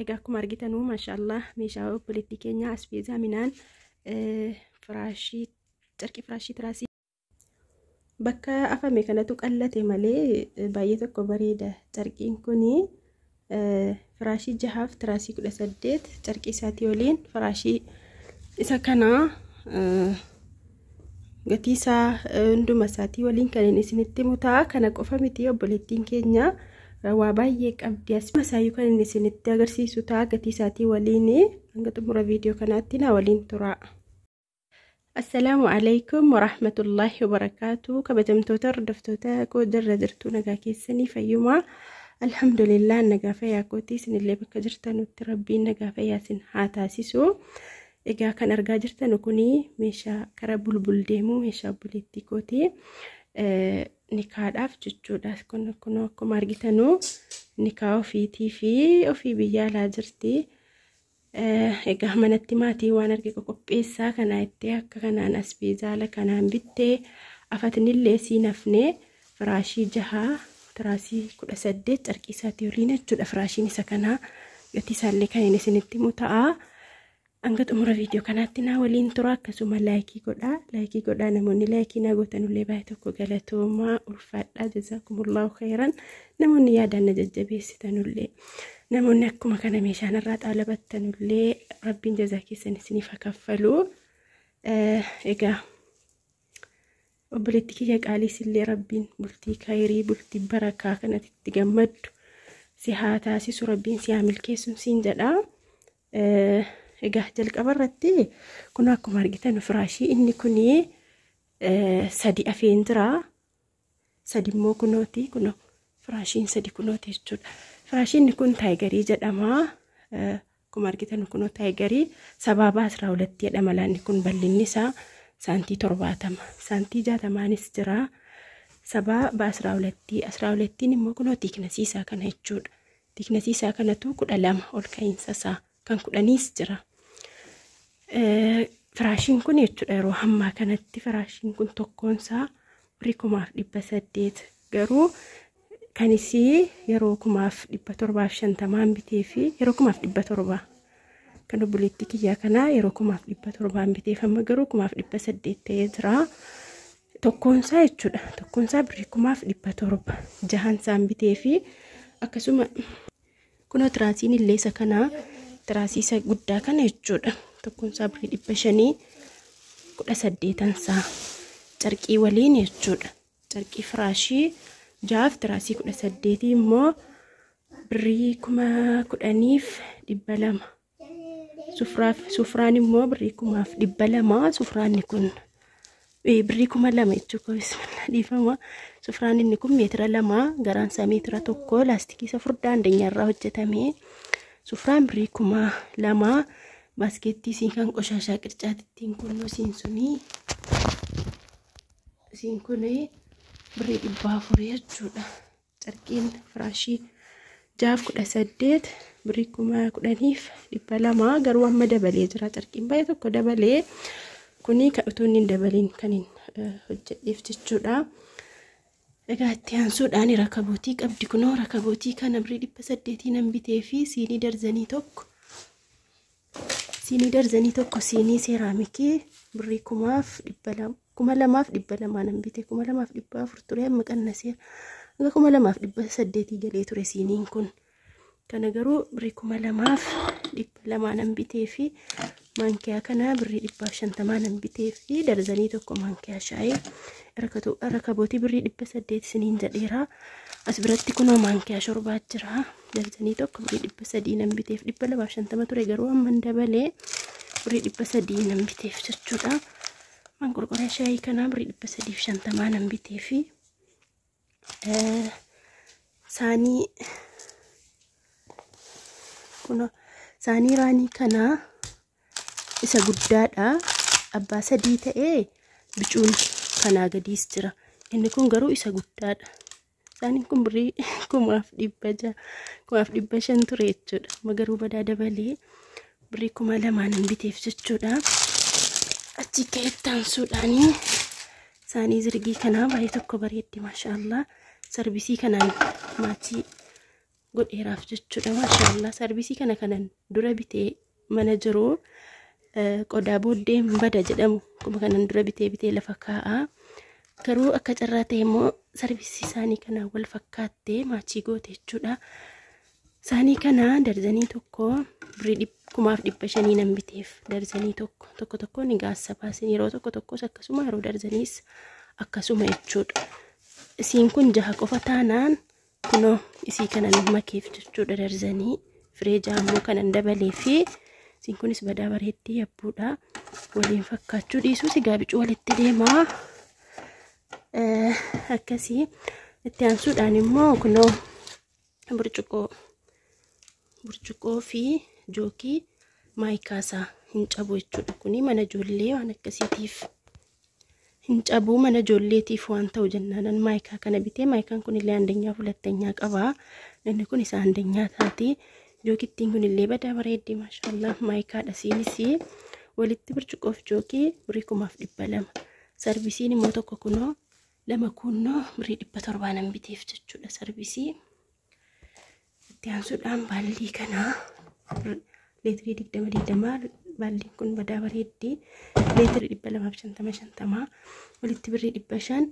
Egaa akkuma argitanuu, maashaallah, meeshaa obboleettii keenya asbeezaa minaan firaashii, carqii firaashii, tiraasii bakka afame kanatu qallate malee baay'ee tokko bareeda. Carqiin kuni firaashii 6f tiraasii 18 carqii isaatii waliin firaashii isa kanaa gatii isaa hunduma isaatii waliin kan inni isinitti mutaa. Kana qofa miti, obboleettiin keenya waa baay'ee qabdi. Asuma isaayyuu kan inni isinitti agarsiisu ta'a gatii isaatii waliin. Hanga xumura viidiyoo kanaatti na waliin tura. Assalaamu alaikum warahmatullaahi wabarakaatu. Kabajamtoota hordoftoota koo, jirra jirtu? Nagaa keessanii? Fayyumaa? Alhamdulillah, nagaa fayyaa kooti. Isinillee bakka jirtanutti Rabbiin nagaa fayyaa isin haa taasisu. Egaa kan argaa jirtan kuni meeshaa kara bulbul deemu, meeshaa obboleettii kooti. Nikaadhaaf jechuudha. Kun akkuma argitanu nikaa ofiitii fi ofii biyya alaa jirti. Egaa manatti maatii waan arge qopheessaa kana itti akka kanaan asbeezaala kanaan bittee afatinillee siin hafnee firaashii 6 tiraasii 18 carqii isaatii waliin jechuudha. Firaashiin isa kanaa gatii isaallee kan inni isinitti himu ta'a. Hanga xumura viidiyoo kanaatti naa waliin tura. Akkasuma like godhaa, like godhaa. Namoonni like naa gootanullee baay'ee tokko galatoomaa, ulfaadhaa, jazaakumullahu khairan. Namoonni yaadaan na jajjabeessitanullee, namoonni akkuma kana meeshaan irraa xaalabattanullee, Rabbiin jazaa keessan isiniif haa kaffalu. Egaa obboleetti kiyya qaaliis illee Rabbiin bultii khayrii, bultii barakaa kanatti itti gammaddu si haa taasisu, Rabbiin si haa milkeessuun siin jedha. Egaa jalqaba irratti kun akkuma argitan firaashii inni kuni sadi afeen jira. Sadi immoo kunooti, kunoo firaashiin sadi kunooti jechuudha. Firaashiin kun Tiger jedhama. Akkuma argitan kunoo Tiger sabaabaa 12 jedhama. Laanni kun bal'inni isaa saantii 70. Saantii 60nis jira. Sabaabaa 12. 12n immoo kunoo thickness isaa kana jechuudha. Thickness isaa kanatu 12 ol ka'iinsa isaa, kan 10s jira. Firaashiin kun jechuudha, yeroo ammaa kanatti firaashiin kun tokkoonsaa birrii 1800, garuu kan isii yeroo 1750n bitee fi yeroo 1700, kan obboleettii kiyyaa kanaa yeroo 1700n biteef, amma garuu 1800 ta'ee jira. Tokkoonsaa jechuudha. Tokkoonsaa birrii 1700 jahansaan bitee fi akkasuma kunoo tiraasiin illee isa kanaa, tiraasii isa guddaa kana jechuudha. Tokkoonsaa birrii 500, 18nsaa carqii waliin jechuudha. Carqii firaashii 6f tiraasii 18 immoo birrii 10,200. Sufraan immoo birrii 2,200. Sufraan kun birrii 2000 jechuudha. Bismillah, dhiifama. Sufraan inni kun meetira 2, garaan isaa meetira 1, laastikii isa furdaa andeenyaarraa hojjetame. Sufraan birrii 2000. Baaskeettii isiin kan qoshaashaa qircaatittiin kunnoo isiin sunii isiin kun birrii 400 jechuudha. Carqiin firaashii 6f 18 birrii 10,200, garuu amma dabalee jira. Carqiin baay'ee tokko dabalee. Kuni kan utuu inni hin dabaliin kan hin hojjedheef jechuudha. Egaa itti aansuudhaan rakabootii qabdi. Kunoo rakabootii kana birrii 800 nan bitee fi siinii darzanii tokko, siinii darzanii tokko, siinii seeraamikii birrii 1200, 2200 nan bite. 2400 ture, amma qannaseera. Hanga 2800 galee ture siiniin kun. Kana garuu birrii 2200 nan bitee fi maankiyaa kana birrii 150 nan bitee fi darzanii tokko maankiyaa shaayii. Rakabootii birrii 800 isiniin jedheera. As biratti kunoo maankiyaa shorbaa jira. Darzanii tokko birrii 300 nan biteef. 250 ture, garuu amma dabalee birrii 300 nan biteef jechuudha. Manqorqoraa shaayii kanaa birrii 350 nan bitee fi saanii kunoo saanii raanii kanaa isa guddaadha. Abbaa sadii ta'ee bicuun kanaa gadiis jira. Inni kun garuu isa guddaadha. Saaniin kun birrii 1600, 1500 ture jechuudha. Amma garuu badaa dabalee birrii 2000 nan biteef jechuudha. Achi ka'ettaansuudhaanii saanii zirgii kanaa baay'ee tokko bareeddi, maashaallah. Sarbisii kanaan maatii godheeraaf jechuudha. Maashaallah sarvisii kana kanan dura bitee mana jiru qodaa booddee bada jedhamu akkuma kanan dura bitee lafa kaa'a. Garuu akka carraa ta'e immoo sarvisii isaanii kana wal fakkaattee maachii goote jechuudha. Isaanii kana darzanii tokko birrii 1500 nan biteef darzanii tokko tokko tokko ni gaassa baasin yeroo tokko tokkos akkasuma yeroo darzaniis akkasuma jechuudha. Isiin kun jaha qofa taanaan kunoo isii kanan makeef jechuudha darzanii firee jaammoo kanan dabalee fi isiin kunis badaa bareeddii yabbuudha. Waliin fakkaachuu dhiisuu sigaa bicuu walitti deemaa. Akkasii itti aansuudhaan immoo kunoo burcuqqoo fi jookii maayikaasaa hin cabu jechuudha. Kuni mana ijoollee waan akkasiitiif hin cabu mana ijoolleetiif waan ta'u jennaanan maayikaa kana bitee maayikaan kun illee andanyaa fulattanyaa qaba. Inni kun isa andanyaa taati. Jookittiin kun illee badaa bareeddii maashaallah maayikaadha siinis walitti burcuqqoof jookii birrii 1200. Sarvisiin immoo tokko kunoo lama kunnoo birrii 700 nan biteef jechuudha sarvisii. Itti aansuudhaan baallii kanaa leetirii 20 baalliin kun badaa bareeddii leetirii 250 walitti birrii 500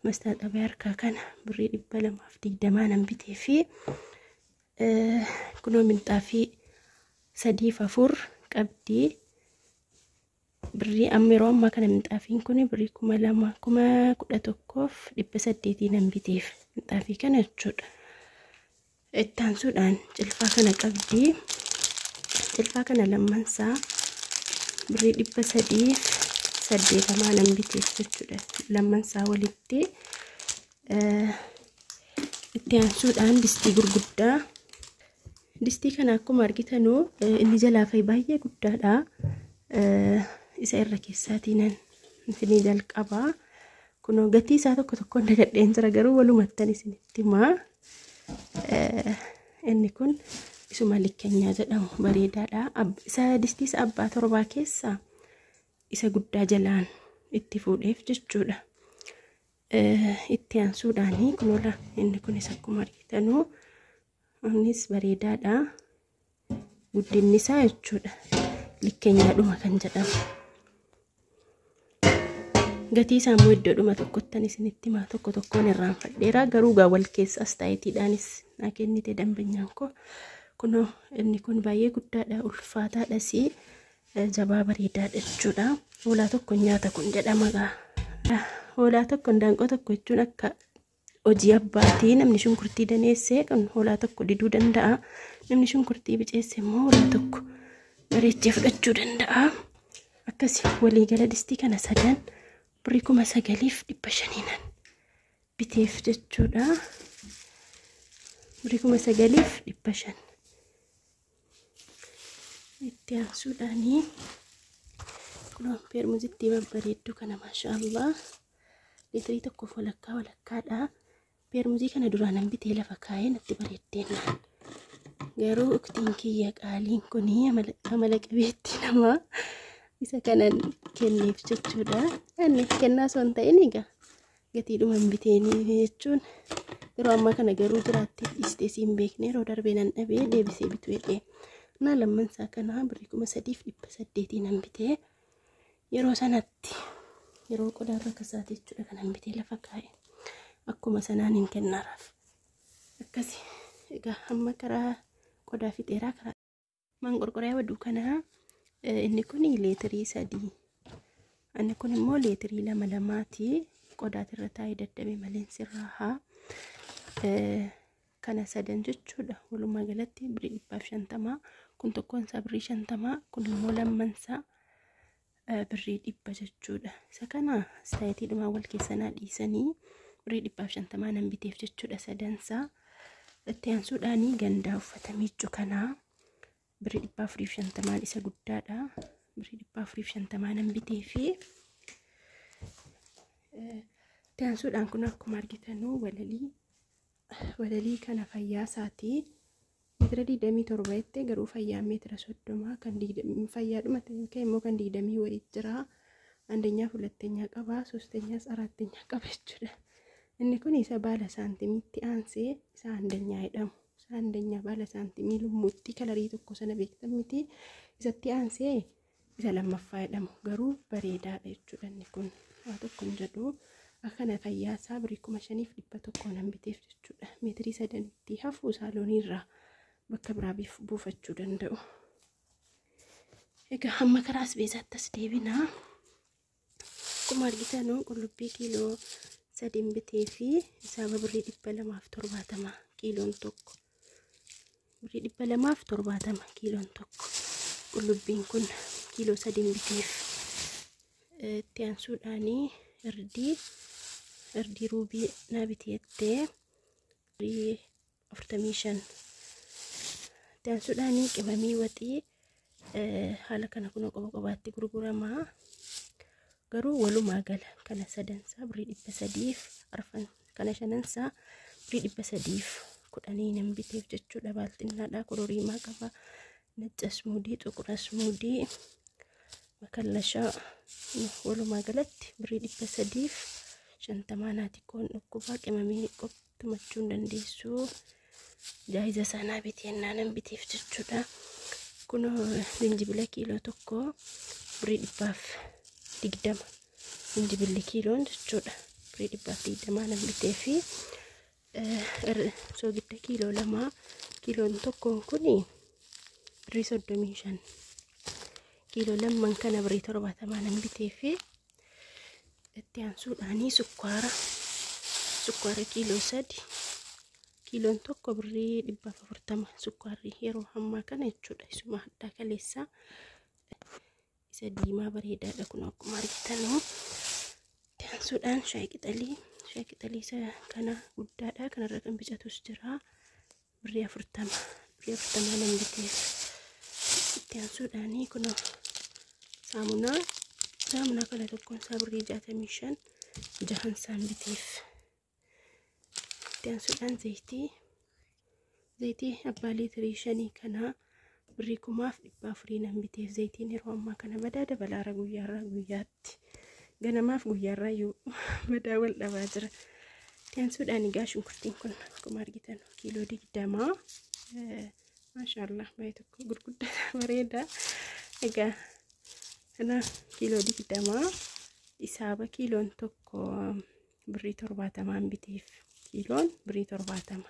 mastaaxabaa harkaa kana birrii 220 nan bitee fi kunoo minxaafii 3 fi 4 qabdii birrii amma yeroo ammaa kana minxaafiin kun birrii 2000 11,800 nan biteef minxaafii kana jechuudha. Itti aansuudhaan cilfaa kana qabdii. Cilfaa kana lammansaa birrii 380 nan biteef jechuudha. Lammansaa walitti itti aansuudhaan distii gurguddaa. Distii kana akkuma argitanuu inni jalaa fa'i baay'ee guddaadha. Isa irra keessaatiin isinii jalqabaa. Kunoo gatii isaa tokko tokkoon dagadheen jira garuu walumattan isinitti himaa. Inni kun isuma likkenyaa jedhamu bareedaadha. Isa distii isa abbaa torbaa keessaa isa guddaa jalaan itti fuudheef jechuudha. Itti aansuudhaani kunola inni kunis akkuma argitanuu innis bareedaadha. Guddinni isaa jechuudha. Likkenyaadhuma kan jedhamu. Gatii isaa immoo iddoodhuma tokkottan isinitti himaa tokko tokkoon irraanfadheera garuu gaa wal keessa astaayitiidhaanis naa kennite dambanyaan koo. Kunoo inni kun baay'ee guddaadha ulfaataadhas jabaa bareedaadha jechuudha. Hoolaa tokko nyaata kun jedhama gaa. Hoolaa tokko daanqoo tokko jechuun akka hojii abbaatii namni shunkurtii daneessee kan hoolaa tokko diduu danda'a. Namni shunkurtii biceesse immoo hoolaa tokko bareechee fudhachuu danda'a. Akkasii waliigala distii kana sadan birrii 9500 biteef jechuudha. Birrii 9500. Itti aansuudhaanii kunoo peermuzittii babbareedduu kana maashaallah liitirii tokkoof walakkaa walakkaadha. Peermuzii kana duraan bitee lafa kaa'ee natti bareeddeenaan. Garuu uktiin kiyya qaaliin kun amala qabeettii namaa isa kanan kenneef jechuudha. Inni kennaa osoo hin ta'in egaa gatiidhuma hin biteenii jechuun yeroo ammaa kana garuu jiraattee dhiistee si hin beekne yeroo darbee nan dhabee deebisee bituu jedhee. Naa lammansaa kanaa birrii 3800 nan bitee yeroo sanatti yeroo qodaarra kasaate jechuudha kanan bitee lafa kaa'e. Akkuma sanaan hin kennaaraaf. Akkasi egaa hamma karaa qodaa fixeeraa karaa manqorqoraa waduu kanaa inni kun leetirii 3 inni kun immoo leetirii 2 2ti qodaatirra taa'ee dadhabe malee sirraa haa kana sadan jechuudha. Walumaa galatti birrii 150 kun tokkoon isaa birrii 50 kun immoo lammansaa birrii 100 jechuudha. Isa kana saayitiidhumaan wal keessanaa dhiisanii birrii 150 nan biteef jechuudha sadansaa. Itti aansuudhaanii gandaa uffata miiccu kanaa birrii 450 isa guddaadha. Birrii 450 nan bitee fi itti aansuudhaan kun akkuma argitanuu walalii kana fayyaa isaatii meetira 27 jettee garuu fayyaa meetira 30 kan fayyaadhuma ta'e immoo kan 20 wayii jira. Andanyaa hulattanyaa qaba, soostanyaas araattanyaa qaba jechuudha. Inni kun isa baala saantimiitti aansee isa andanyaa jedhamu. Isa Andanyaa baala saantimii lummuutti kalarii tokko sana beektan miti. Isatti aansee isa lammaffaa jedhamu garuu bareedaadha jechuudha inni kun. Waa tokko hin jedhu. Akkana fayyaa isaa birrii 5100 nan biteef jechuudha. Meetirii sadanitti hafuu saalooniirraa bakka biraa buufachuu danda'u. Egaa hamma karaa asbeezaatti as deebinaa. Akkuma argitan qullubbii kiiloo 3 bitee fi isaaba birrii 270 kiiloon tokko. Birrii 270 kiiloon tokko. Qullubbiin kun kiiloo 3 biteef. Itti aansuudhaanii irdii ruubii naa biteettee birrii 45. Itti aansuudhaanii qimamii waxii haala kana kunoo qoba qobaatti gurguramaa. Garuu walumaa gala kana sadansaa birrii 300 kana shanansaa birrii 310 nan biteef jechuudha. Baalxinnaadhaa kororiimaa qaba. Nacca asmuudii, xuqur asmuudii, makallashaa walumaa galatti birrii 350 naati koon dhukkubaa qimamii qoptumachuu hin dandeessu. Jaayiza sanaa bitee nan biteef jechuudha. Kunoo jinjibila kiiloo tokko birrii 120 jinjibilli kiiloon jechuudha. Birrii 120 nan bitee fi soogidda kiiloo 2 kiiloon tokkoon kuni birrii 35. Kiiloo lamman kana birrii 70 nan bitee fi itti aansuudhaanii sukkaara kiiloo 3 kiiloon tokko birrii 140 sukkaarri yeroo ammaa kana jechuudha. Isuma haddaa kaleessaa isa diimaa bareedaadha kun akkuma argitanu. Itti aansuudhaan shaayii qixalii isa kana guddaadha. Kanarra kan bicatus jira. Birrii 40 birrii 40 nan biteef. Itti aansuudhaanii kun saamunaa kana tokkoon isaa birrii 65 jahan isaan biteef. Itti aansuudhaan zayitii abbaa liitirii 5 kanaa birrii 1400 nan biteef. Zayitiin yeroo ammaa kana badaa dabalaara guyyaarraa guyyaatti. Ganamaaf guyyaarraa iyyuu badaa wal dhabaa jira. Itti aansuudhaan egaa shunkurtiin kun akkuma argitan kiiloo 20. Maashaallah baay'ee tokko gurguddaa bareeda. Egaa kana kiiloo 20 isaaba kiiloon tokko birrii 70 biteef. Kiiloon birrii 70.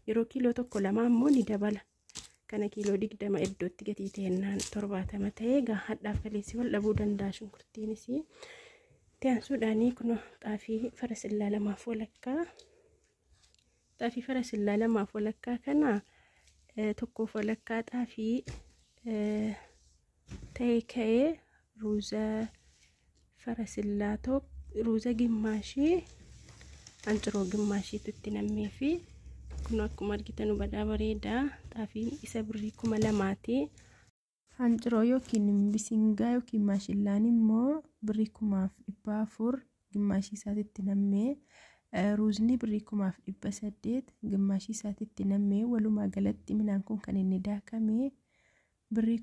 Yeroo kiiloo tokko lama immoo ni dabala. Kana kiiloo 20 iddootti gatii ta'ennaan 70 ta'ee egaa hadhaaf kaleessi wal dhabuu danda'a shunkurtiinis. Itti aansuudhaanii kun xaafii farasillaa lamaaf walakkaa. Xaafii farasillaa lamaaf walakkaa kana tokkoof walakkaa xaafii ta'ee ka'ee ruuza farasillaa tokko ruuza gimmaashii anciroo gimmaashiitu itti nammee fi kun akkuma argitan badaa bareedaa. Xaafiin isa birrii 2000ti. Hanciroo yookiin bisingaa yookiin maashillaan immoo birrii 1400 gimmaashii isaatitti nammee ruuzni birrii 1800 gimmaashii isaatitti nammee walumaa galatti midhaan kun kan inni daakame birrii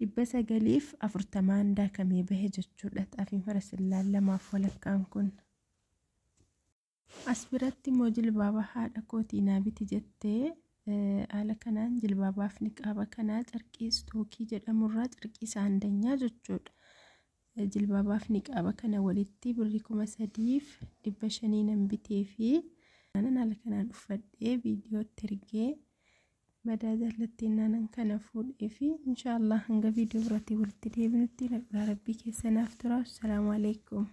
4940 daakamee bahe jechuudha. Xaafiin farasillaan lamaaf walakkaan kun. As biratti immoo jilbaaba haadha kootii naa biti jettee haala kanaan jilbaabaaf niqaaba kanaa carqii istookii jedhamurraa carqii saandanyaa jechuudha. Jilbaabaaf niqaaba kana walitti birrii 3500 nan bitee fi haala kanaan uffadhee viidiyootti ergee madaa jaallatteen naanan kana fuudhee fi inshaallah hanga viidiyoo biraatti walitti deebinutti nagaa rabbii keessanaaf tura. Assalaamu alaikum.